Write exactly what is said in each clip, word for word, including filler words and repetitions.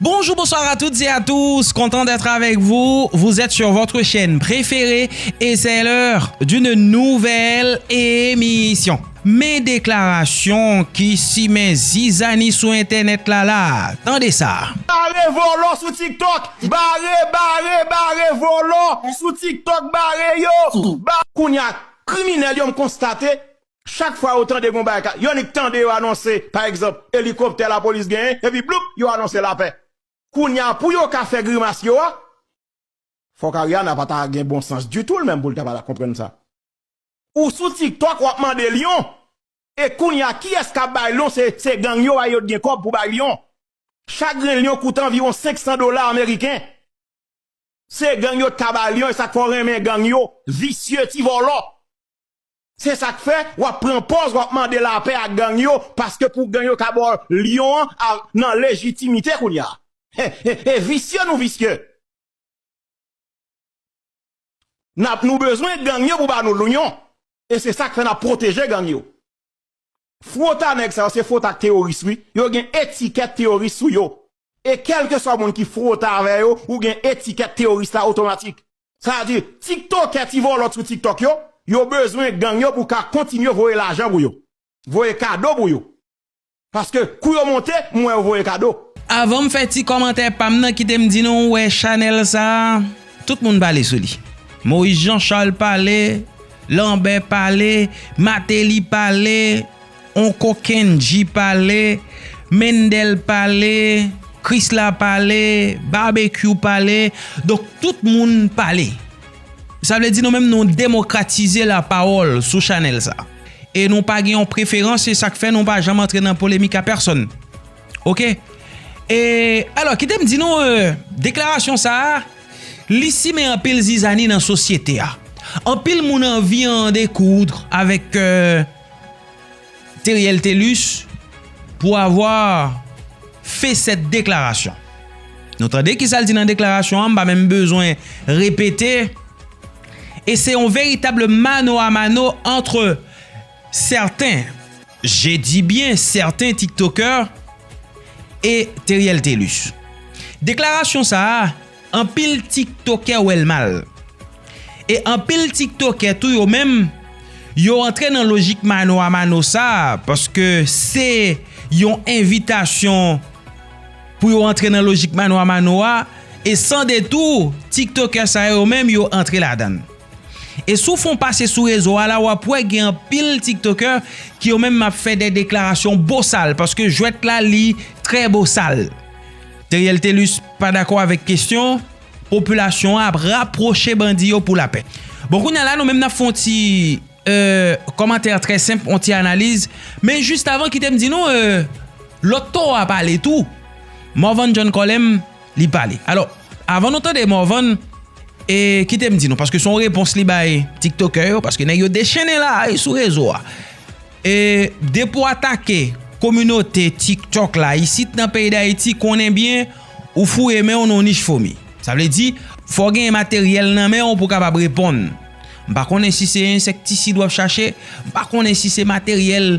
Bonjour, bonsoir à toutes et à tous, content d'être avec vous. Vous êtes sur votre chaîne préférée et c'est l'heure d'une nouvelle émission. Men deklarasyon ki simen zizani sou entènèt la la. Tande sa. Bare vòlò sou TikTok. Bare, bare, bare vòlò sou TikTok, bare yo. Ba- Kounye a, kriminèl yo, m konstate, chak fwa yo tande gon bagay ka, yo nik tande yo anonse, pa egzanp, elikoptè lapolis genyen, epi bloup, yo anonse lapè. Kounye a, pou yo ka fè grimas yo a, fòk Ariana pa ta gen bon sans ditou, l menm, pou l ta pa ta konprann sa. Ou sou TikTok, w ap mande lyon. E kounye a, kiyès k ap bay lyon? Se, se gang yo a, yo t gen kòb pou bay lyon. Chak grenn lyon koute anviwon senk san dola ameriken. Se gang yo t ka bay lyon, e sa k fè w renmen gang yo. Visye, ti vòlò. Se sa k fè, w ap pran pòz, w ap mande lapè ak gang yo, paske pou gang yo ka ba w lyon an a- nan lejitimite kounye a. E, e, e visye nou visye. N ap, nou bezwen gang yo pou ba nou lyon. E se sa k fè n ap pwoteje gang yo. Fwota nèg sa yo, se fwota ak teworis, wi. Yo gen etikèt teworis sou yo. E kèlkeswa moun ki fwote avè yo, ou gen etikèt teworis la otomatik. Sa vle di, tiktokè ti vòlò sou TikTok yo, yo bezwen gang yo pou ka kontinye voye lajan pou yo. Voye kado pou yo. Paske kou yo monte, m wè yo voye kado. Avan m fè ti kòmantè pa m nan, kite m di nou, w wè chanèl sa a, tout moun pale sou li. Moïse Jean Charles pale, Lambert pale, Martelly pale, Onko Kendji pale, Mendel pale, Krisla pale, Barbecue pale. Donk, tout moun pale. Sa vle di nou menm nou demokratize lapawòl sou chanèl sa. E nou pa gen yon preferans, se sa k fè nou pa janm antre nan polemik a pèsonn. Oke? E, alò, kite m di nou, e, deklarasyon sa a, li simen anpil zizani nan sosyete a. Anpil moun anvi en découdre avec, euh, Theriel Thelus pour avoir fait cette déclaration. Nou tande kisa l di nan deklarasyon an, m pa menm bezwen repete. E se yon veritab mano a mano entre certains, je dis bien certains TikTokers et Theriel Thelus. Deklarasyon sa a, anpil TikTokè wè l mal. E anpil TikTokè tou yo menm, yo antre nan lojik mano a mano sa a, paske se yon envitasyon pou yo antre nan lojik mano a mano a, e san detou, TikTokè sa yo menm, yo antre ladan l. E si w fè yon pase sou rezo a la, w ap wè gen anpil TikTokè ki yo menm ap fè de deklarasyon bosal, paske jwèt la, li trè bosal. Theriel Thelus pa dakò avèk kesyon, popilasyon an ap rapwoche bandi yo pou lapè. Bon, kounye a la, nou menm n ap fè yon ti, e, kòmantè trè senp, yon ti analiz. Men jis avan, kite m di nou, e, lòt towo a pale tou. Morvan John Colem, li pale. Alò, avan nou tande Morvan, e, kite m di nou, paske se yon repons li bay TikTokè yo, paske nèg yo dechennen la, e, sou rezo a. E depi w atake kominote TikTok la isit nan peyi Dayiti, konnen byen ou foure men w nan yon nich fomi. Sa vle di, fò w genyen materyèl nan men w pou w kapab reponn. M pa konnen si se ensektisid w ap chache, m pa konnen si se materyèl,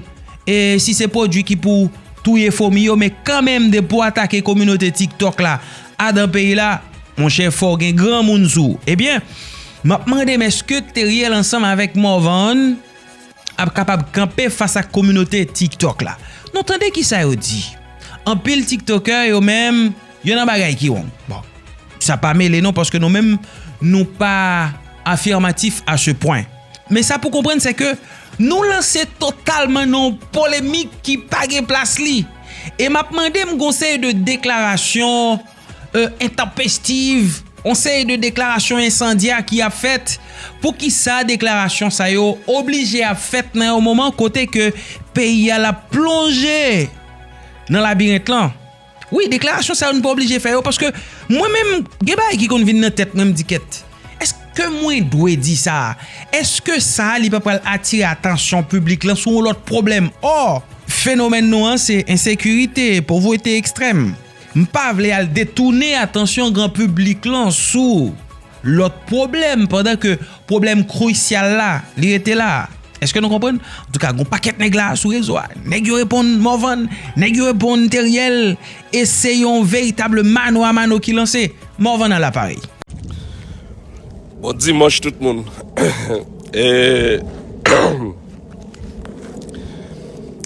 e si se pwodui ki pou touye fomi yo, men kanmenm depi w atake kominote TikTok la adan peyi la, monchè, fò w gen granmoun sou w. Ebyen, m ap mande m èske Theriel ansanm avèk Morvan ap kapab kanpe fas ak kominote TikTok la. Nou tande kisa yo di. Anpil TikTokè yo menm, yo nan bagay ki wrong. Bon, sa pa mele nou paske nou menm, nou pa afirmatif à ce point. Men sa pou konprann, se ke nou lanse totalman nan yon polemik ki pa gen plas li. E m ap mande m gon seri de deklarasyon, e, entanpestiv, yon seri de deklarasyon ensandya ki ap fèt. Poukisa deklarasyon sa yo oblije ap fèt nan yon moman kote ke peyi a l ap plonje nan labirent lan? Wi, deklarasyon sa yo, nou pa oblije fè yo, paske mwen menm, gen bagay ki konn vin nan tèt mwen, m di, kèt, èske mwen dwe di sa? Èske sa, li pa pral atire atansyon piblik lan sou yon lòt pwoblèm? Ò, fenomèn nou an, se ensekirite, povrete ekstrèm. M pa vle al detounen atansyon gran piblik lan sou lòt pwoblèm, pandan ke pwoblèm krisyal la, li rete la. Èske nou konprann? Antouka, gon pakèt nèg la sou rezo a. Nèg yo reponn Morvan, nèg yo reponn Teriel, e se yon veritab mano a mano ki lanse. Morvan nan laparèy. Bon dimanch tout moun. E,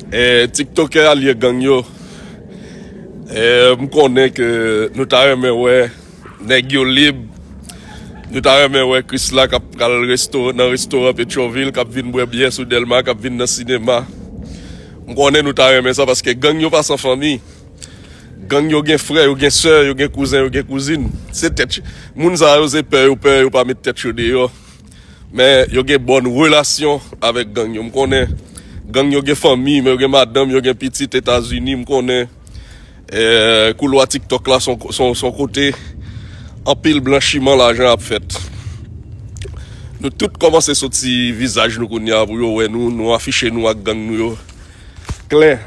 e, TikTokè alye gang yo. E, m konnen ke nou ta renmen wè nèg yo lib. Nou ta renmen wè Krisla k ap pral resto, nan restoran Petyonvil, k ap vin bwè byè sou Dèlma, k ap vin nan sinema. M konnen nou ta renmen sa paske gang yo pa san fanmi. Gang yo gen frè, yo gen sè, yo gen kouzen, yo gen kouzin. Se tèt. Moun sa yo se pè yo pè, yo pa met tèt yo deyò. Men yo gen bòn relasyon avèk gang yo. M konnen gang yo gen fanmi, men yo gen madanm, yo gen pitit Etazini. M konnen eh, koulwa TikTok la se yon kote anpil blanchiman lajan ap fèt. Nou tout kòmanse soti vizaj nou kounye a pou yo wè nou, nou afiche nou ak gang nou yo klè.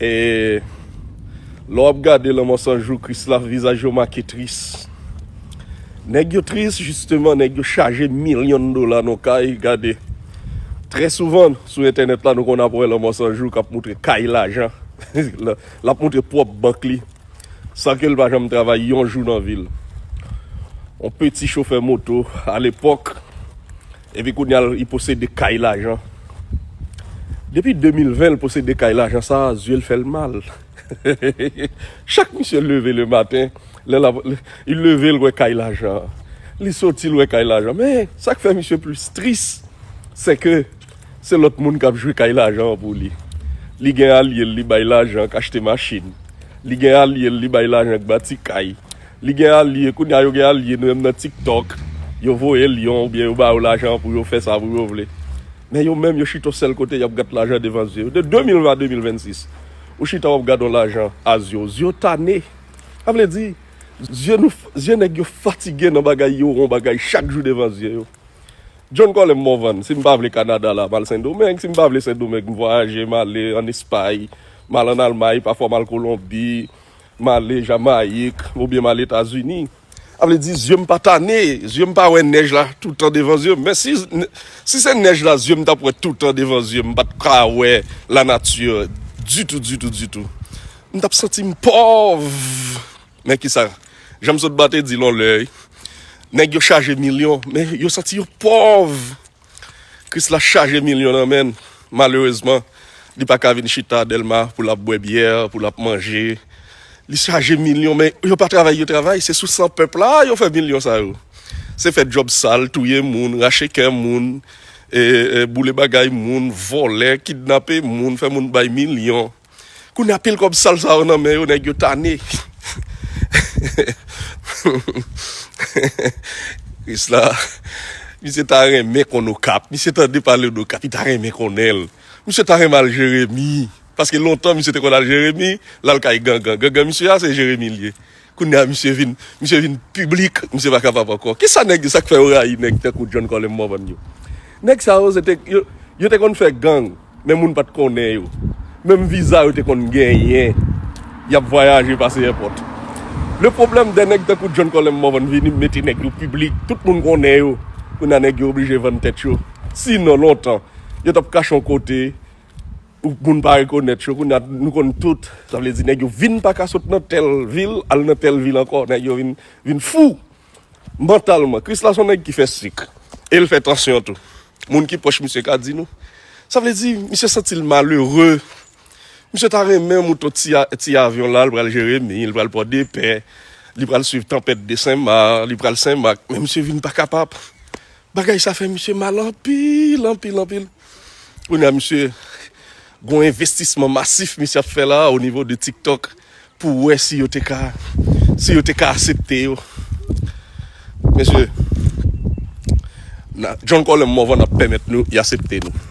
E lè w ap gade Lanmò San Jou, Krisla, vizaj yo make tris. Nèg yo tris, jisteman, nèg yo chaje milyon dola nan kay, gade. Trè souvan, sou entènèt la, nou konn ap wè Lanmò San Jou k ap moutre kay lajan. L ap moutre pwòp bank li, san ke l pa janm travay yon jou nan vi l. Yon peti chofè moto, alepòk, epi kounye a, li posede kay lajan. Depi de mil ven, l posede kay lajan sa a, zye l fè l mal. Chak misye leve lematen, lè l ap, li leve, l wè kay lajan an. Li soti, l wè kay lajan. Men, sa k fè misye plis tris, se ke se lòt moun k ap jwe kay lajan an pou li. Li gen alye l, li bay lajan k achte machin. Li gen alye l, li bay lajan k bati kay. Li gen alye, kounye a yo gen alye nou menm nan TikTok. Yo voye Lyon oubyen yo ba yo lajan pou yo fè sa pou yo vle. Men yo menm yo chita yon sèl kote, y ap gad lajan devan zye yo. De de mil ven a de mil vennsis, ou chita w ap gad yon lajan a zye w. Zye w tane. Sa vle di, zye nou, zye nèg yo fatige nan bagay yo, yon bagay chak jou devan zye yo. John Colem Morvan, si m pa vle Kanada la, m al Sendomeng, si m pa vle Sendomeng, m vwayaje, m ale ann Espay, m al ann Almay, pafwa m al Kolonbi, m ale Jamayik, oubyen m al Etazini. Sa vle di, zye m pa tane, zye m pa wè nèj la toutan devan zye m. Men si, si se nèj la zye m t ap wè toutan devan zye m, m pa t ka wè lanati ditou, ditou, ditou. M t ap santi m pòv. Men kisa? Jan m sot ba te di l yon lè, wi. Nèg yo chaje milyon, men yo santi yo pòv. Krisla chaje milyon nan men l. Malerezman, li pa ka vin chita Dèlma pou l ap bwè byè, pou l ap manje. Li chaje milyon, men yo pa travay, yo travay. Se sou san pèp la yo fè milyon sa yo. Se fè djòb sal, touye moun, rache kè moun, e, e, boule bagay moun, vòlè, kidnape moun, fè moun bay milyon. Kounye a pil kòb sal sa yo nan men yo, nèg yo tane. Krisla, misye ta renmen konn Okap. Misye tande pale d Okap, li ta renmen konnen l. Misye ta renmen al Jeremi. Paske lontan misye te konn al Jeremi, l al kay gangan. Gangan misye a, se Jeremi l ye. Kounye a misye vin, misye vin piblik, misye pa kapab ankò. Kisa nèg yo, sa k fè yo rayi nèg tankou John Colem Morvan yo? Nèg sa yo, se te, yo, yo te konn fè gang, men moun pa t konnen yo. Menm viza yo te konn genyen, y ap vwayaje pase èpòt. Le pwoblèm de nèg tankou John Colem Morvan vini mete nèg yo piblik, tout moun konnen yo. Kounye a nèg yo oblije vann tèt yo. Sinon, lontan, yo t ap kache yon kote, ou moun pa rekonèt yo, kounye a nou konn tout. Sa vle di nèg yo vin pa ka sot nan tèl vil, al nan tèl vil ankò, nèg yo vin, vin fou mantalman. Krisla se yon nèg ki fè sik, e l fè tansyon tou. Moun ki pwòch misye ka di nou. Sa vle di, misye santi l malere. Misye ta renmen moute yon ti a, ti avyon la, l pral Jeremi, l pral Pòdepè, li pral swiv tanpèt de Senmak, li pral Senmak, men misye vin pa kapab. Bagay sa fè misye mal anpil, anpil, anpil. Kounye a misye, gon envestisman masif misye ap fè la o nivo de TikTok pou wè si yo te ka, si yo te ka aksepte yo. Mesye, John Colem Morvan ap pèmèt nou, y aksepte nou.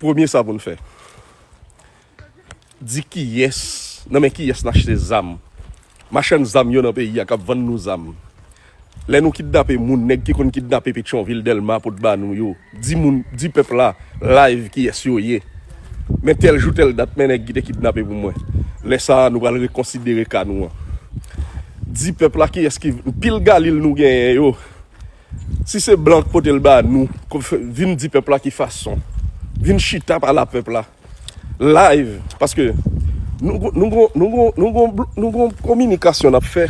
Premye sa pou n fè. Di kiyès, nan men kiyès n achte zam. Machann zam yo nan peyi a k ap vann nou zam. Lè nou kidnape moun, nèg ki konn kidnape Petyonvil, Dèlma, pot ba nou yo, di moun, di pèp la, live kiyès yo ye. Men tèl jou, tèl dat, men nèg ki te kidnape pou mwen. Lè sa a, nou pral rekonsidere ka nou an. Di pèp la kiyès ki, pil galil nou genyen yo, Si se blan k pote l ba nou, vin di pèp la ki fason, vin chita pale a pèp la live, paske nou gon- nou gon- nou gon- nou gon bl- nou gon kominikasyon n ap fè.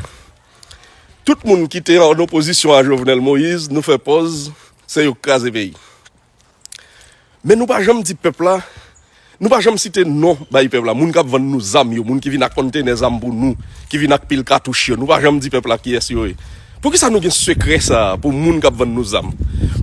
Tout moun ki te an opozisyon a Jovenel Moïse, nou fè pòz, se yo k kraze peyi. Men nou pa janm di pèp la, nou pa janm site non bay pèp la, moun k ap vann nou zam yo, moun ki vin ak kontènè zam pou nou, ki vin ak pil katouch yo, nou pa janm di pèp la kiyès yo ye. Poukisa nou gen sekrè sa a pou moun k ap vann nou zam?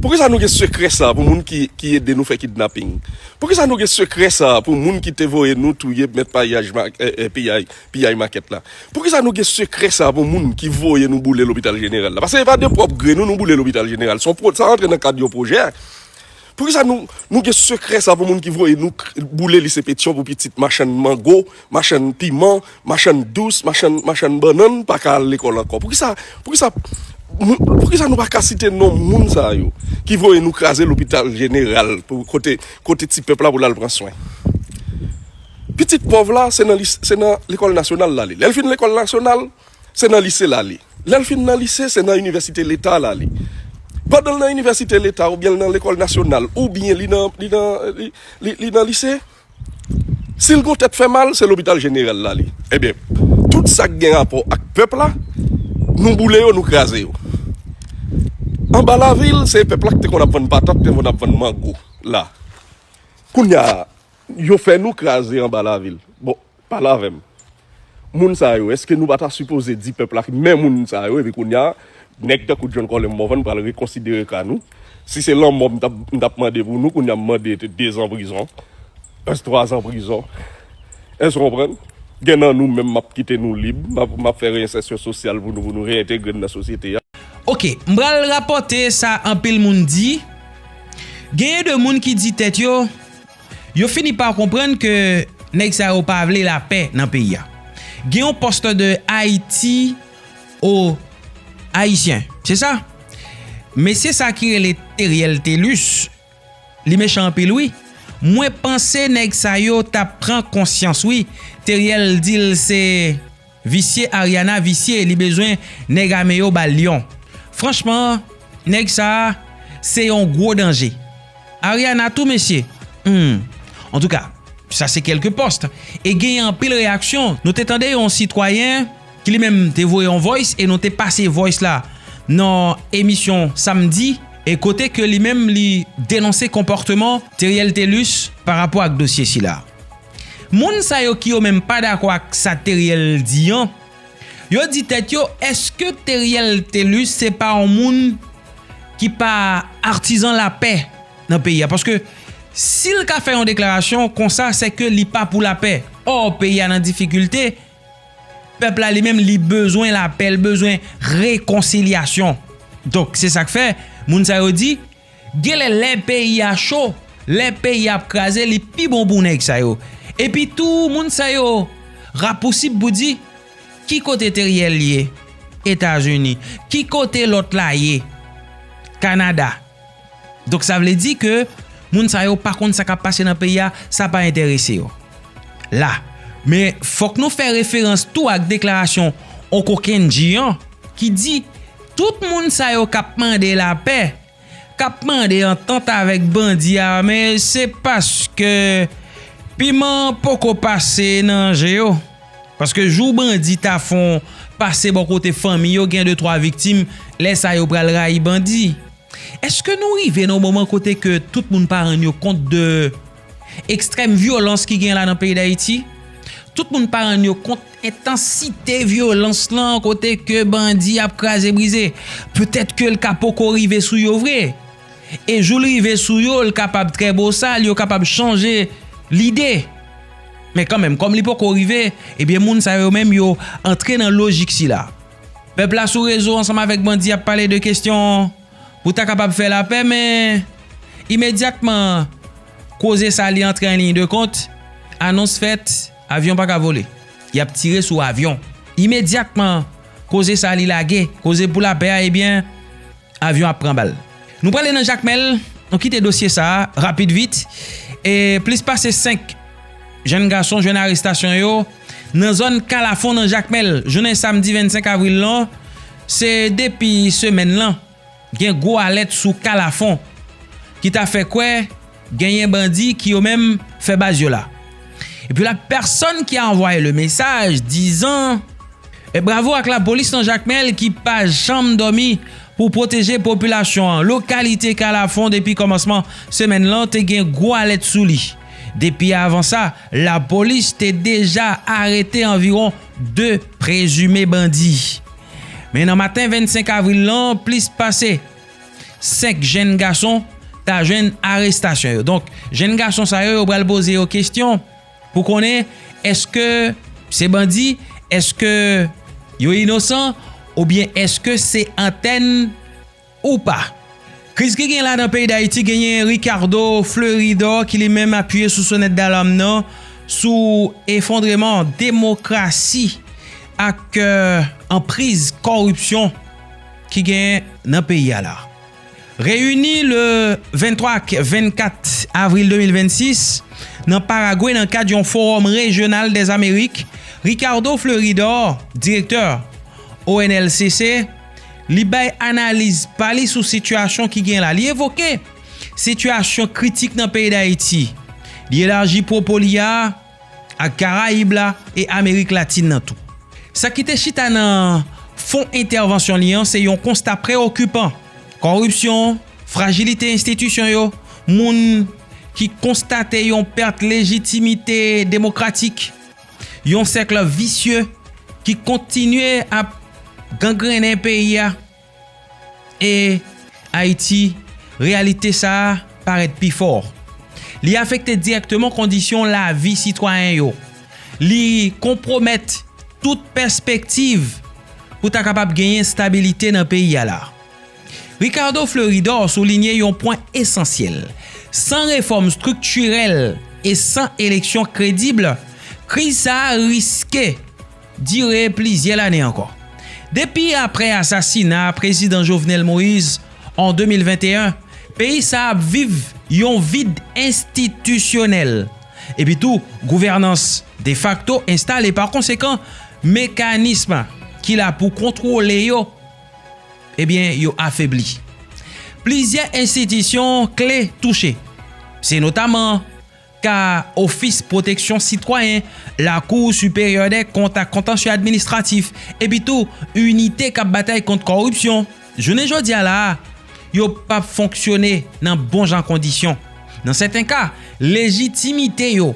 Poukisa nou gen sekrè sa a pou moun ki, ki ede nou fè kidnaping? Poukisa nou gen sekrè sa a pou moun ki te voye nou touye mèt piyaj, ma- eh, eh, piyay, piyay makèt la? Poukisa nou gen sekrè sa a pou moun ki voye nou boule lopital jeneral la? Paske se pa de pwòp gre nou, nou boule lopital jeneral. Se yon pwo- sa rantre nan kad yon pwojè. Poukisa nou, nou gen sekrè sa pou moun ki voye nou k- boule lise Petyon pou pitit machann mango, machann piman, machann dous, machann, machann bannann pa ka al lekòl ankò? Poukisa, poukisa, nou- poukisa nou pa ka site non moun sa yo ki voye nou kraze lopital jeneral pou kote, kote ti pèp la pou l al pran swen? Pitit pòv la, se nan lis- se nan lekòl nasyonal l ale. Lè l fin lekòl nasyonal, se nan lise l ale. Lè l fin nan lise, se nan inivèsite leta l ale. Pandan l nan inivèsite leta oubyen l nan lekòl nasyonal oubyen li nan, li nan, li, li, li nan lise, si l gon tèt fè mal, se lopital jeneral l ale. Ebyen, tout sa k gen rapò ak pèp la, nou boule yo, nou kraze yo. Anba lavil, se pèp la ki te konn ap vann patat, te konn ap vann mango la. Kounye a, yo fè nou kraze anba lavil. Bon, pale avè m. Moun sa yo, èske nou pa ta sipoze di pèp la ki men moun sa yo, epi kounye a, nèg tankou John Colem Morvan pral rekonsidere ka nou? Si se lanmò m t ap, m t ap mande pou nou, kounye a m mande de, de zan prizon. Èske twa zan prizon? Èske w konprann? Gen nan nou menm, m ap kite nou lib, m ap, m ap fè reyensèsyon sosyal pou nou, pou nou reyentegre n nan sosyete a. Ok, m pral rapòte sa anpil moun di. Genyen de moun ki di tèt yo, yo fini pa konprann ke nèg sa yo pa vle lapè nan peyi a. Gen yon pòs de Ayiti o Ayisyen, se sa? Mesye sa ki rele Teriel Telus, li mechan anpil wi. Mwen panse nèg sa yo t ap pran konsyans wi. Teriel di l se visye, Ariana visye, li bezwen nèg ame yo ba l lyon. Franchman, nèg sa a se yon gwo danje. Ariana tou mesye. Hmm. Antouka, sa se kèlke pòs. E genyen anpil reyaksyon. Nou te tande yon sitwayen ki li menm te voye yon voice e nou te pase voice la nan emisyon samdi e kote ke li menm li denonse konpòteman Teriel Telus pa rapò ak dosye sila. Moun sa yo ki yo menm pa dakò ak sa Teriel di an, yo di tèt yo, èske Teriel Telus se pa yon moun ki pa atizan lapè nan peyi a? Paske si l ka fè yon deklarasyon konsa, se ke li pa pou lapè. Ò, peyi a nan difikilte, pèp la li menm li bezwen lapè, li bezwen rekonsilyasyon. Donk, se sa k fè moun sa yo di, genlè lè peyi a cho, lè peyi a ap kraze, li pi bon pou nèg sa yo. Epi tou, moun sa yo rapousib pou di, ki kote Teriel ye? Etazini. Ki kote lòt la ye? Kanada. Donk, sa vle di ke moun sa yo pa konn sa k ap pase nan peyi a, sa pa enterese yo. La. Men, fòk nou fè referans tou ak deklarasyon Oko Kendji an, ki di, tout moun sa yo k ap mande lapè, k ap mande antant avèk bandi a, men se paske piman an poko pase nan je yo. Paske jou bandi ta fon pase bò kote fanmi yo, gen de twa viktim, lè sa yo pral rayi bandi. Èske nou rive nan yon moman kote ke tout moun pa rann yo kont de ekstrèm vyolans ki gen la nan peyi Dayiti? Tout moun pa rann yo kont entansite vyolans lan kote ke bandi ap kraze brize. Petèt ke l ka poko rive sou yo vre. E jou l rive sou yo, l kapab trè bosal, yo kapab chanje lide. Men kanmenm, kòm li poko rive, ebyen moun sa yo menm yo antre nan lojik sila. Pèp la sou rezo ansanm avèk bandi ap pale de kesyon pou ta kapab fè lapè, men imedyatman koze sa li antre an liy de kont, anons fèt, avyon pa ka vole. Y ap tire sou avyon. Imedyatman koze sa li lage, koze pou lapè a, ebyen, avyon ap pran bal. Nou prale nan Jakmèl, nou kite dosye sa a rapid vit. E plis pase senk jèn gason jwenn arestasyon yo nan zòn Kalafon nan Jakmèl, jounen samdi vennsenk avril lan, se depi semèn lan. gen gwo alèt sou Kalafon, ki ta fè kwè genyen bandi ki yo menm fè baz yo la. Et puis la personne qui a envoyé le message disant, e bravo ak lapolis nan Jakmèl ki pa janm dòmi pou pwoteje popilasyon an. Lokalite Kalafon depi kòmansman semèn lan te gen gwo alèt sou li. Depi avan sa, lapolis te deja arete anviwon de prezime bandi. Men nan maten vennsenk avril lan, plis pase senk jenn gason ta jwenn arestasyon yo. Donk, jenn gason sa yo, yo pral poze yo kesyon pou konnen èske se bandi, èske yo inosan, oubyen èske se antèn ou pa. Kriz ki gen la nan peyi Dayiti, genyen Ricardo Fleuridor ki li menm apiye sou sonèt dalam nan sou efondreman demokrasi ak, euh, anpriz kòripsyon ki gen nan peyi a la. Reyini le venntwa ak vennkat avril de mil vennsis nan Paragwe nan kad yon Forum Régional des Amériques, Ricardo Fleuridor, direktè O N L C C, li bay analiz pa li sou sitiyasyon ki gen la. Li evoke sitiyasyon kritik nan peyi Dayiti. Li elaji pwopo li a ak Karayib la e Amerik Latin nan tou. Sa ki te chita nan fon entèvansyon li an, se yon konsta preokipan. Kòripsyon, frajilite enstitisyon yo, moun ki konstate yon pèt lejitimite demokratik, yon sèk visye ki kontinye ap gangrennen peyi a. E Ayiti, reyalite sa a parèt pi fò. Li afekte dirèkteman kondisyon lavi sitwayen yo. Li konpwomèt tout pèspektiv pou ta kapab genyen stabilite nan peyi a la. Ricardo Fleuridor soulinye yon pwen esansyèl. San refòm estriktirèl e san eleksyon kredib, kriz sa a riske dire plizyè lane ankò. Depi apre asasina Prezidan Jovenel Moïse an de mil venteyen, peyi sa a ap viv yon vid enstitisyonèl. Epi tou, gouvènans defakto enstale. Pa konsekan, mekanism ki la pou kontwole yo, ebyen, yo afebli. Plizyè enstitisyon kle touche. Se notaman ka Ofis Pwoteksyon Sitwayen, Lakou Siperyè dè Kont ak Kontansye Administratif, epi tou inite k ap batay kont kòripsyon. Jounen jodi a la a, yo p ap fonksyone nan bon jan kondisyon. Nan sèten ka, lejitimite yo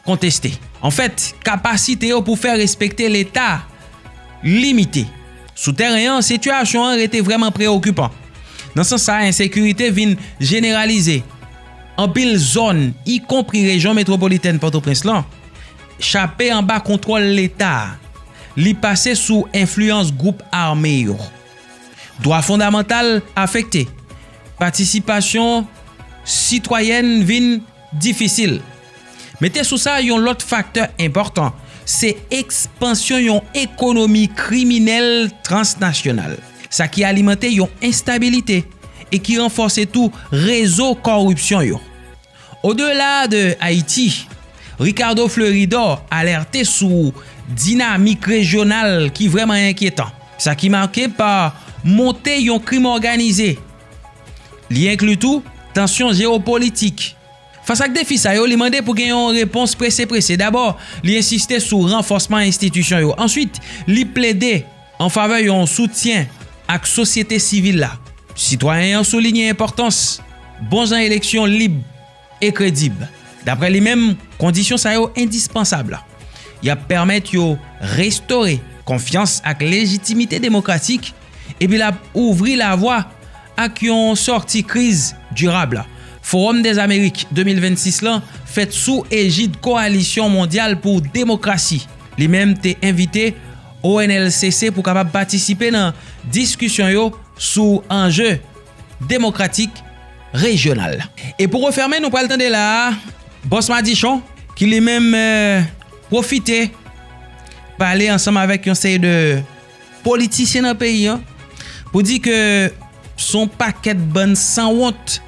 konteste. Anfèt, kapasite yo pou fè respekte Leta limite. Sou tèren an, sitiyasyon an rete vrèman preokipan. Nan sans sa a, ensekirite vin jeneralize. Anpil zòn, ikonpri rejyon metwopolitèn Pòtoprens lan, chape anba kontwòl Leta a. Li pase sou enfliyans gwoup ame yo. Dwa fondamantal afekte. Patisipasyon sitwayèn vin difisil. Mete sou sa yon lòt faktè enpòtan, se ekspansyon yon ekonomi kriminèl transnasyonal. Sa ki alimante yon enstabilite e ki ranfòse tou rezo kòripsyon yo. Odela de Ayiti, Ricardo Fleuridor alète sou dinamik rejyonal ki vrèman enkyetan. Sa ki make pa monte yon krim òganize. Li enkli tou tansyon jewopolitik. Fas ak defi sa yo, li mande pou gen yon repons prese prese. Dabò, li ensiste sou ranfòsman enstitisyon yo. Answit, li plede an favè yon soutyen ak sosyete sivil la. Sitwayen an soulinye enpòtans bon jan eleksyon lib e kredib. Daprè li menm, kondisyon sa yo endispansab. Y ap pèmèt yo restore konfyans ak lejitimite demokratik, epi l ap ouvri lavwa ak yon sòti kriz dirab. Forum des Amériques de mil vennsis lan fèt sou ejid Kowalisyon Mondyal pou Demokrasi. Li menm te envite O N L C C pou kapab patisipe nan diskisyon yo sou anje demokratik rejyonal. E pou refèmen, nou pral tande la a, Bòs Madichon, ki li menm, eh, pwofite pale ansanm avèk yon seri de politisyen nan peyi an pou di ke s on pakèt bann sanwont.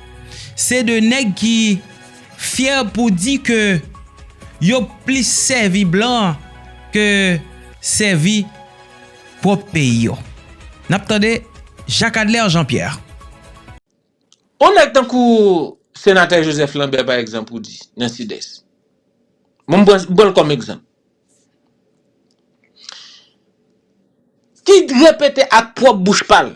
Se de nèg ki fyè pou di ke yo plis sèvi blan ke sèvi pwòp peyi yo. N ap tande Jacques Adler Jean-Pierre. On nèg tankou senatè Joseph Lambert, pa egzanp, ou di, nan Sidès. Bon, m pran, m pran l kòm egzanp. Ki repete ak pwòp bouch pa l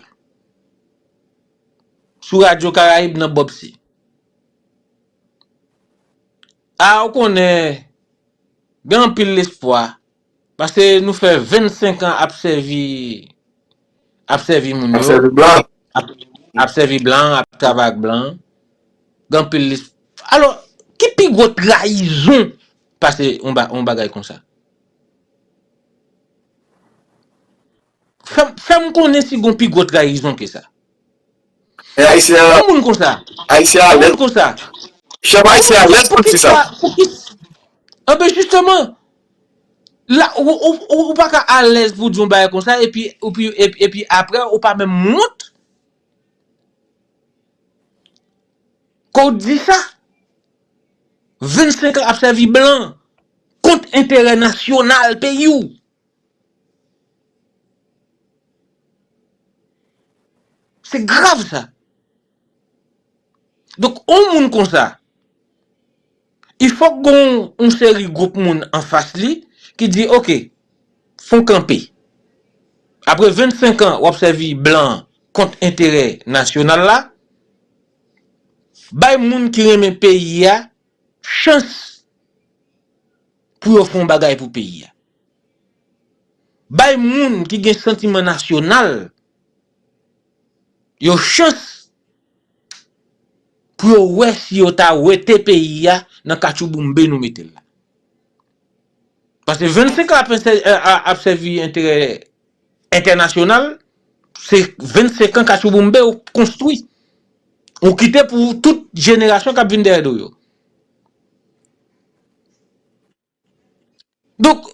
sou Radyo Karayib nan Bob C. A, ou konnen, gen anpil lespwa, paske nou fè vennsenk an ap sèvi, ap sèvi moun yo, ap, ap sèvi blan, ap travay ak blan. Gen anpil lespwa. Alò, ki pi gwo trayizon pase yon ba-, yon bagay konsa? Fè m, fè m konnen si gon pi gwo trayizon ke sa. E Ayisyen an, Yon moun konsa, Ayisyen an yon alèz. Moun konsa. Chèf Ayisyen an alèz pou l di sa. Poukisa, poukisa, anben, jisteman, la, ou, ou, ou, ou pa ka alèz pou di yon bagay konsa, epi, epi, epi, epi apre, ou pa menm wont ke w di sa. Vennsenk an ap sèvi blan kont enterè nasyonal peyi w. Se grav sa. Donk, yon moun konsa, il fòk gon yon seri gwoup moun anfas li ki di, oke, fon kanpe. Apre vennsenk an, w ap sèvi blan kont enterè nasyonal la, bay moun ki renmen peyi a chans pou yo fè yon bagay pou peyi a. Bay moun ki gen santiman nasyonal yo chans pou yo wè si yo ta wete peyi a nan katchouboumbe nou mete l la. Paske vennsenk an ap, ap sèvi enterè entènasyonal, se vennsenk an katchouboumbe ou konstwi. Ou kite pou tout jenerasyon k ap vin dèyè do yo. Donk,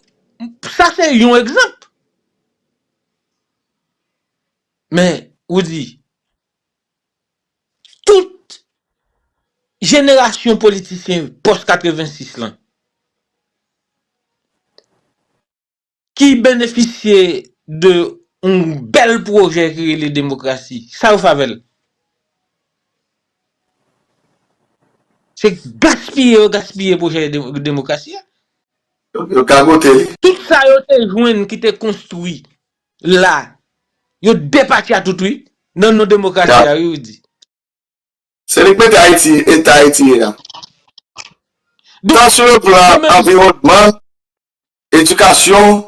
sa se yon egzanp. Men, ou di, tout jenerasyon politisyen pòs katrevensis lan ki benefisye de yon bèl pwojè ki rele demokrasi, sa yo fè avè l? Se gaspiye yo gaspiye pwojè de-, demokrasi a. Yo, yo gagote li. Tout sa yo te jwenn ki te konstwi la, yo depatya tout wi, nan non demokrasi a, wi, ou di. Se li k mete Ayiti, eta Ayiti ye a. Donk, tan sou le plan anviwònman, edikasyon,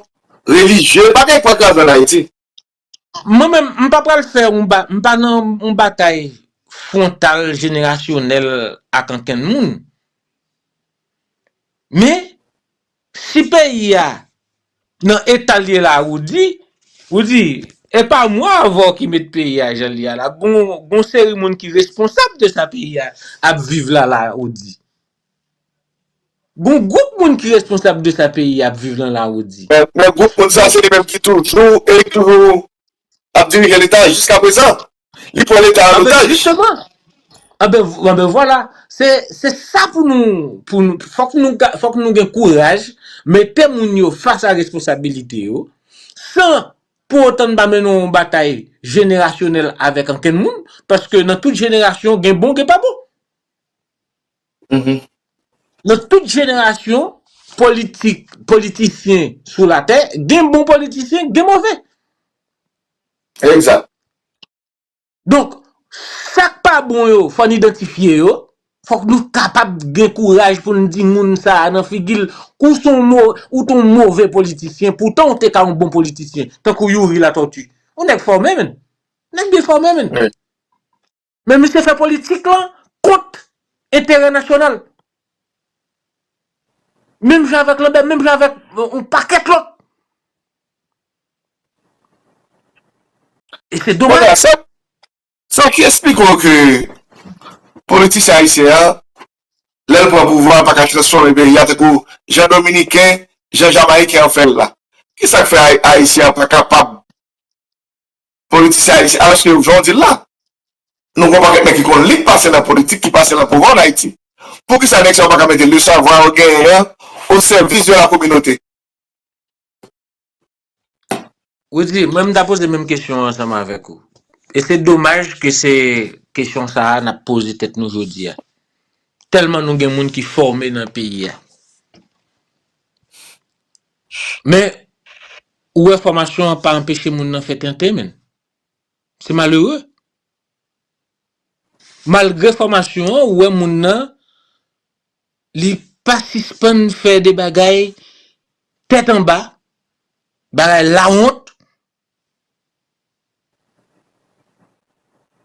relijye, bagay pa kraze ann Ayiti. Mwen menm, m pa pral fè yon ba-, m pa nan yon batay fwontal, jenerasyonèl ak ankenn moun. Men, si peyi a nan eta l ye la, ou di, ou di, e pa mwen avè w ki met peyi a jan l ye a la. Gon, gon seri moun ki responsab de sa peyi a ap viv la la, ou di. Gon gwoup moun ki responsab de sa peyi a ap viv lan la, ou di. Men, men gwoup moun sa, se li menm ki toujou e ki toujou ap dirije Leta jiska prezan. Li pran Leta an otaj. Jisteman. Anben, anben vwala. Se, se sa pou nou, pou nou, fòk nou, fòk nou gen kouraj, mete moun yo fas a responsabilite yo, san pou otan n pa mennen yon batay jenerasyonèl avèk ankenn moun, paske nan tout jenerasyon, gen bon, gen pa bon. Nan tout jenerasyon, politik, politisyen sou latè, gen bon politisyen, gen move. Egzak. Donk, sa k pa bon yo, fò n idantifye yo. Fòk nou kapab gen kouraj pou n di moun sa a nan figi l, ou se yon mo-, ou te yon move politisyen, poutan ou te ka yon bon politisyen, tankou Youri Latortue. Yon nèg fòme, menn. Nèg byen fòme, menn. Men misye fè politik lan kont enterè nasyonal. Menm jan avèk Lambert, menm jan avèk, euh, yon pakèt lòt. E se domaj. Sa, sa ki esplike w ke politisyen ayisyen an, lè l pran pouvwa, pa ka transfòme peyi a, tankou jan Dominiken, jan Jamayiken an fè l la. Kisa k fè Ay-, Ayisyen an pa kapab politisyen ayisyen, alòske jan w di l la, nou gen yon pakèt nèg ki konn li k pase nan politik, ki pase nan pouvwa ann Ayiti. Poukisa nèg sa yo pa ka mete le savwa yo genyen an o sèvis de la kominote? Rudy, mwen m ta poze menm kesyon an ansanm avèk ou. E se domaj ke se kesyon sa a n ap poze tèt nou jodi a. Tèlman nou gen moun ki fòme nan peyi a. Men, ou wè fòmasyon an pa anpeche moun nan fè tenten, menn. Se malere. Malgre fòmasyon an, ou wè moun nan, li pa sispann fè de bagay tèt anba, bagay lawont.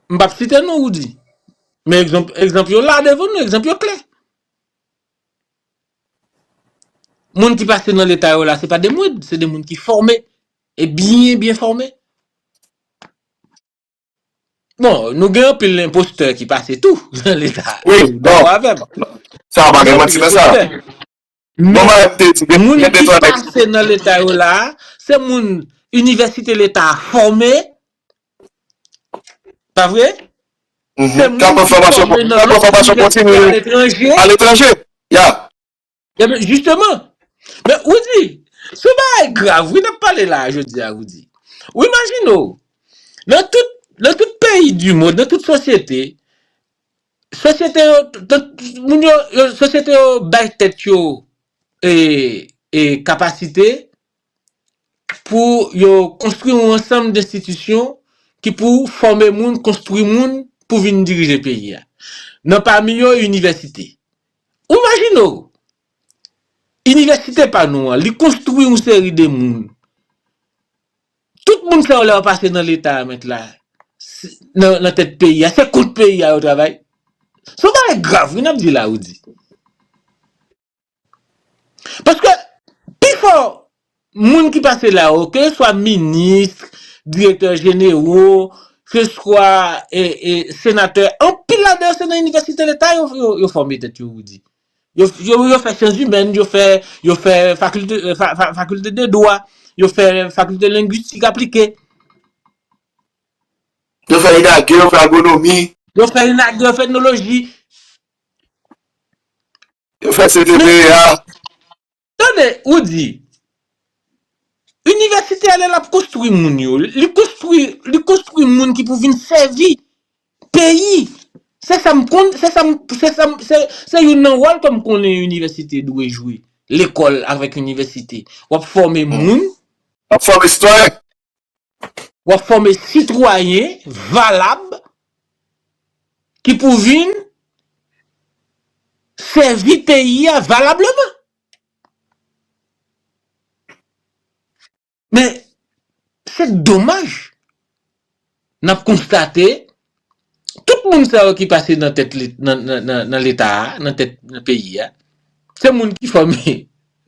M p ap site non, Roody. Men egzanp, egzanp yo la devan nou, egzanp yo klè. Moun ki pase nan leta yo la, se pa de mwid, se de moun ki fòme, e byen, byen fòme. Bon, nou gen anpil enpostè ki pase tou nan leta. Wi, bon. Dakò avè m. Sa pa gen manti nan sa. Bon, mwen te di, gen, moun gen de ki twa nèg pase nan leta yo la, se moun inivèsite leta a fòme, pa vre? Mhm. Se moun ki fòme nan lòt inivèsite aletranje. Aletranje. Ya. Ebyen, jisteman. Men, ou di, se yon bagay grav, wi, n ap pale la a jodi a, ou di. Ou imajine w, nan tout, nan tout peyi di mond, nan tout sosyete, sosyete yo, tout moun yo, yo, sosyete yo bay tèt yo e, e kapasite pou yo konstwi yon ansanm denstitisyon ki pou fòme moun, konstwi moun pou vin dirije peyi a. Nan pami yo, inivèsite. Ou imajine w, inivèsite pa nou an, li konstwi yon seri de moun. Tout moun sa yo lè yo pase nan leta a mèt la, nan, nan tèt peyi a, se kont peyi a yo travay. Se yon bagay grav, wi, n ap di la, Roody. Paske pifò moun ki pase la yo, ke swa minis, direktè jenero, ke swa e, e, senatè, anpil ladan yo se nan inivèsite leta yo, yo, yo fòme tèt yo, Roody. Yo, yo, yo fè syans imèn, yo fè, yo fè fakilte, fa, fa, fakilte de dwa, yo fè fakilte lengwistik aplike. Yo fè inagri, yo fè agronomi. Yo fè inagri, yo fè etnoloji. Yo fè C T P A. Tande, ou di, inivèsite a lè l ap konstwi moun yo, li konstwi, li konstwi moun ki pou vin sèvi peyi. Se sa m konn, se sa m, se sa m, se, se youn nan wòl ke m konnen inivèsite dwe jwe. Lekòl avèk inivèsite. W ap fòme moun. W ap fòme sitwayen. W ap fòme sitwayen valab ki pou vin sèvi peyi a valableman. Men, se domaj, n ap konstate, tout moun sa yo ki pase nan tèt, nan, nan, nan, nan leta a, nan tèt, nan peyi a, se moun ki fòme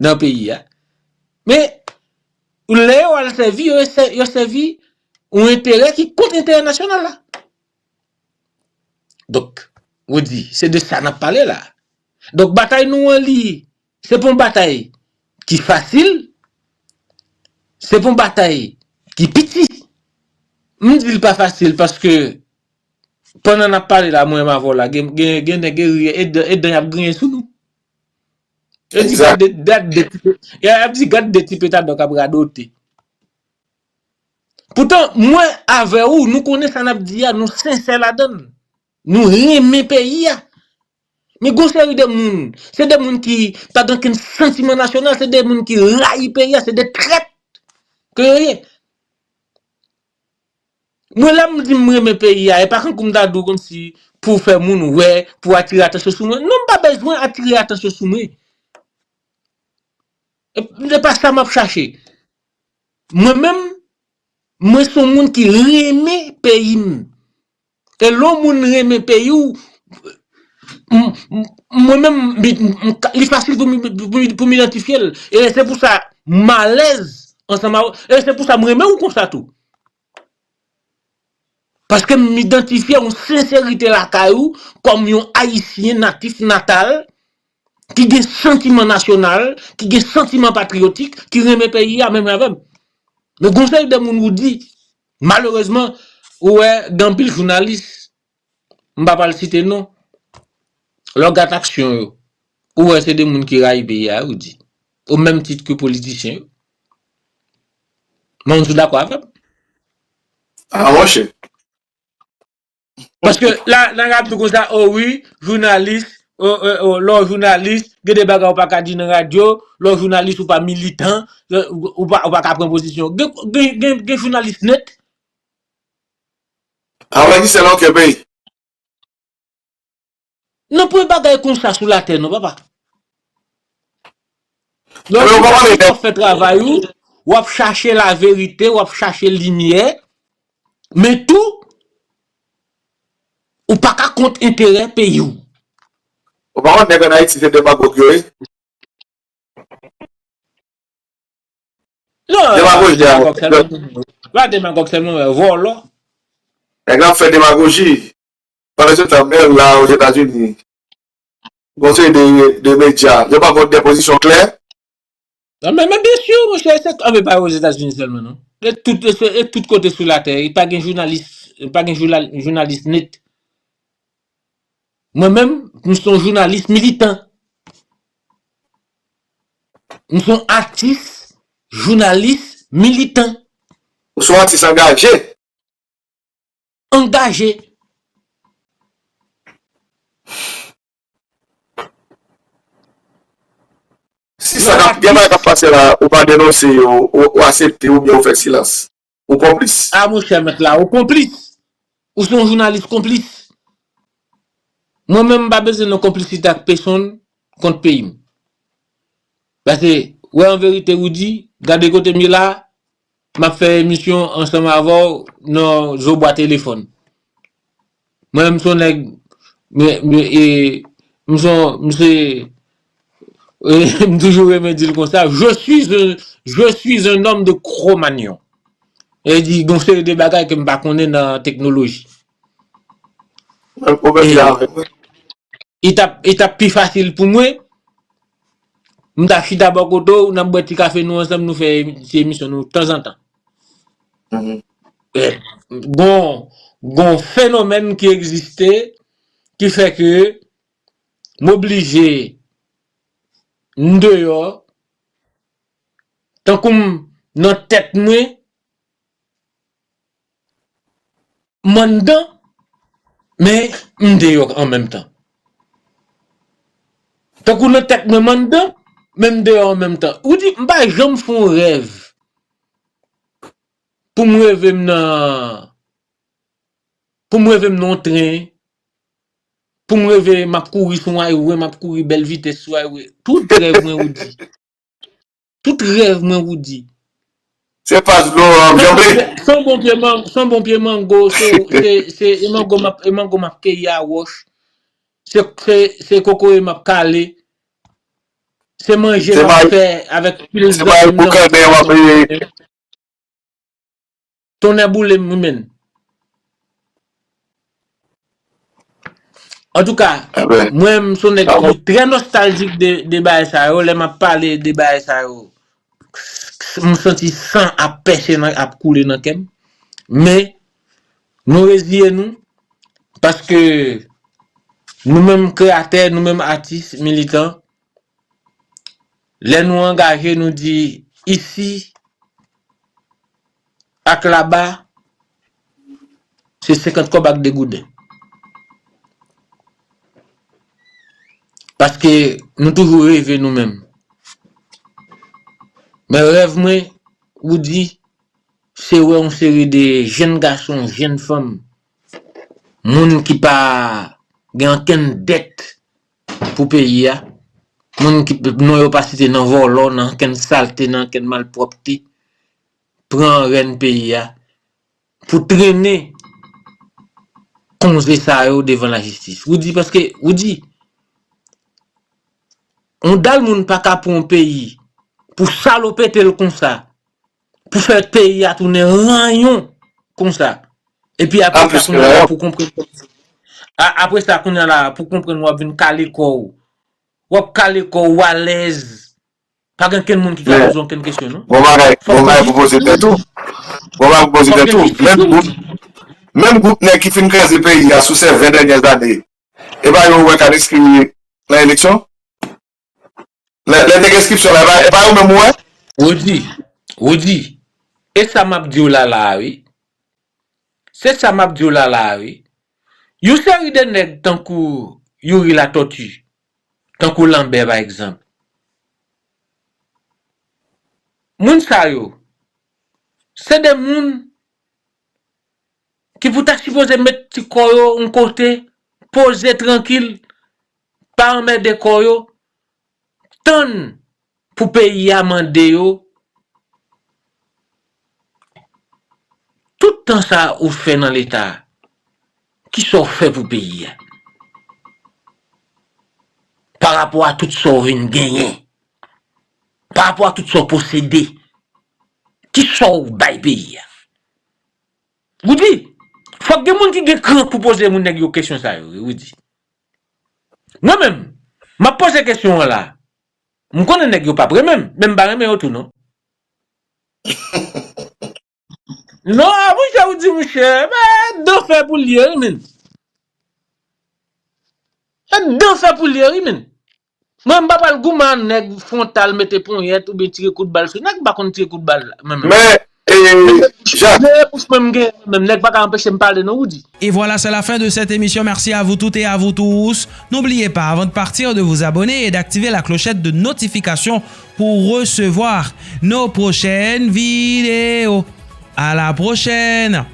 nan peyi a. Men, lè yo al sèvi, yo sè, yo sèvi yon enterè ki kont enterè nasyonal la. Donk, ou di, se de sa n ap pale la. Donk, batay nou an li, se pa yon batay ki fasil, se pa yon batay ki piti. M di l pa fasil paske pandan n ap pale la, mwen menm avè w la, gen, gen, gen nèg e ri, e dan, e dan y ap griyen sou nou. Yo di, gad de, gad de ti pe-, y ap di, gad de ti petadò k ap radote. Poutan, mwen avè w, nou konnen sa n ap di a, nou sensè ladan l. Nou renmen peyi a. Men gon seri de moun, se de moun ki pa gen okenn santiman nasyonal, se de moun ki rayi peyi a, se de trèt ke yo ye. Mwen, lè m di m renmen peyi a, e pa kankou m ta di w kòmsi pou fè moun wè, pou atire atansyon sou mwen. Non, m pa bezwen atire atansyon sou mwen. E, e pa sa m ap chache. Mwen menm, mwen se yon moun ki renmen peyi m. E lè yon moun renmen peyi w, m, m, mwen menm, m, m, m, li fasil pou m, pou m, pou m idantifye l. E se pou sa, m alèz ansanm avè w. E se pou sa, m renmen w konsa tou. Paske m idantifye yon senserite lakay ou kòm yon Ayisyen natif natal ki gen santiman nasyonal, ki gen santiman patriyotik, ki renmen peyi a menm jan avè m. Men gon seri de moun ou di, malerezman, ou wè gen anpil jounalis, m pa pral site non, lè w gade aksyon yo, ou wè se de moun ki rayi peyi a, ou di. O menm tit ke politisyen yo. Mwen, ou dakò avè m? Ah, monchè. Paske la, nan radyo konsa, o wi, jounalis, o, o, o, lè w jounalis, gen de bagay ou pa ka di nan radyo, lè w jounalis ou pa militan, ou, ou pa, ou pa ka pran pozisyon. Gen, gen, gen, gen jounalis nèt. Anrejistre nan okenn peyi. Nan pwen bagay konsa sou latè non papa. Lè w fè travay ou, w ap chache laverite, w ap chache limyè, men tou, ou pa ka kont enterè peyi w. Ou pa konn nèg ann Ayiti se demagòg yo ye? Non, demagoji a. Pa demagòg sèlman, men vòlò. Nèg la ap fè demagoji. Pandan se tan, men la Ozetazini, gon seri de, de medya, yo pa pran de pozisyon klè. Non, men, men byen si, monchè, se, a, men pa Ozetazini sèlman, non. E tout, e tout kote sou latè, pa gen jounalis, pa gen jounalis nèt. Mwen menm, m se yon jounalis militan. M se yon atis, jounalis, militan. Ou se yon atis angaje. Angaje. Si sa k ap, gen bagay k ap pase la, ou pa denonse yo, ou, ou aksepte oubyen ou fè silans. Ou konplis. A monchè mèt la, ou konplis. Ou se yon jounalis konplis. Mwen menm m pa bezwen nan konplisite ak pesonn kont peyi m. Paske, wè an verite Roody, gade kote m ye la, m ap fè emisyon ansanm avè w nan zo bwa telefòn. Mwen m se yon nèg, m se, m se, m toujou renmen di l konsa, je suis un, je suis un homme de Cro-Magnon. E di gon seri de bagay ke m pa konnen nan teknoloji. Mwen pwoblèm la avèk mwen. Li t ap, li t ap pi fasil pou mwen. M ta chita bò kote w, n ap bwè ti kafe nou ansanm, nou fè ti emisyon nou tanzantan. Gon, gon fenomèn ki egziste ki fè ke m oblije, m deyò, tankou m nan tèt mwen, m anndan, men m deyò an menm tan. Tankou nan tèt mwen m anndan, men m deyò an menm tan. Ou di, m pa janm fè yon rèv pou m reve m nan, pou m reve m nan yon tren, pou m reve m ap kouri sou yon highway, m ap kouri bèl vitès sou highway. Tout rèv mwen Roody. Tout rèv mwen Roody. Se pa dlo ap janbe. Se yon bon pye mango, se yon bon pye mango, se, se, se, e mango m ap, e mango m ap keyi a wòch. Se, se, se kokoye m ap kale. Se manje m ap fè avèk pil zanmi m nan. Tonnè boule m wi menn. Antouka, mwen m se yon nèg ki trè nostaljik de, de bagay sa yo, lè m ap pale de bagay sa yo, m santi san ap pèse nan, ap koule nan kè m. Men, nou reziye nou, paske nou menm kreyatè, nou menm atis, militan, lè nou angaje, nou di isi ak laba, se senkant kòb ak de gouden. Paske nou toujou reve nou menm. Men rèv mwen, Roody, se wè yon seri de jenn gason, jenn fanm, moun ki pa gen ankenn dèt pou peyi a, moun ki non yo pa site nan vòlò, nan ankenn salte, nan ankenn malpwòpte, pran rèn peyi a pou trennen konze sa yo devan lajistis. Roody, paske, Roody, yon dal moun pa ka pran yon peyi pou salopete l konsa, pou fè peyi a tounen ranyon konsa. Epi apre sa, kounye a la pou konprann, a, apre sa, kounye a la pou konprann w ap vin kale kò w. W ap kale kò w alèz. Pa gen kenn moun ki ka poze w kenn kesyon, non. Bon bagay, bon bagay pou poze tèt ou. Bon bagay pou poze tèt ou. Menm gwoup, menm gwoup nèg ki fin kraze peyi a sou sèz ven dènyè ane, e pa yo ou wè k al enskri nan eleksyon? Lè, lè te gen enskripsyon la, e pa, e pa yo menm ou wè? Roody, Roody, e sa m ap di w la la a wi. Se sa m ap di w la la a wi. Yon seri de nèg tankou Youri Latòti, tankou Lanbè pa egzanp. Moun sa yo, se de moun ki pou ta sipoze met ti kò yo yon kote, poze trankil, pa anmède kò yo, tann pou peyi a mande yo. Tout tan sa ou fè nan leta, ki sa w fè pou peyi a? Pa rapò a tout sa w vin genyen, pa rapò a tout sa w posede, ki sa w bay peyi a? Rudy, fòk gen moun ki gen kran pou poze moun nèg yo kesyon sa yo, Rudy. Mwen menm, m ap poze kesyon an la. M konnen nèg yo p ap renmen m, men m pa renmen yo tou non. Non, a mouche, ou di mouche, men dan fè pou l ye, wi, men. E dan fè pou l ye, wi, men. Mwen, m pa pral goumen a nèg fwontal mete ponyèt oubyen tire kout bal sou nèg, m pa konn tire kout bal, mwen menm. Men, e, Jacques. De bouch mwen m gen, mwen menm, nèg pa ka anpeche m pale non, Rudy. Et voilà, c'est la fin de cette émission. Merci à vous toutes et à vous tous. N'oubliez pas, avant de partir, de vous abonner et d'activer la clochette de notification pour recevoir nos prochaines vidéos. À la prochaine!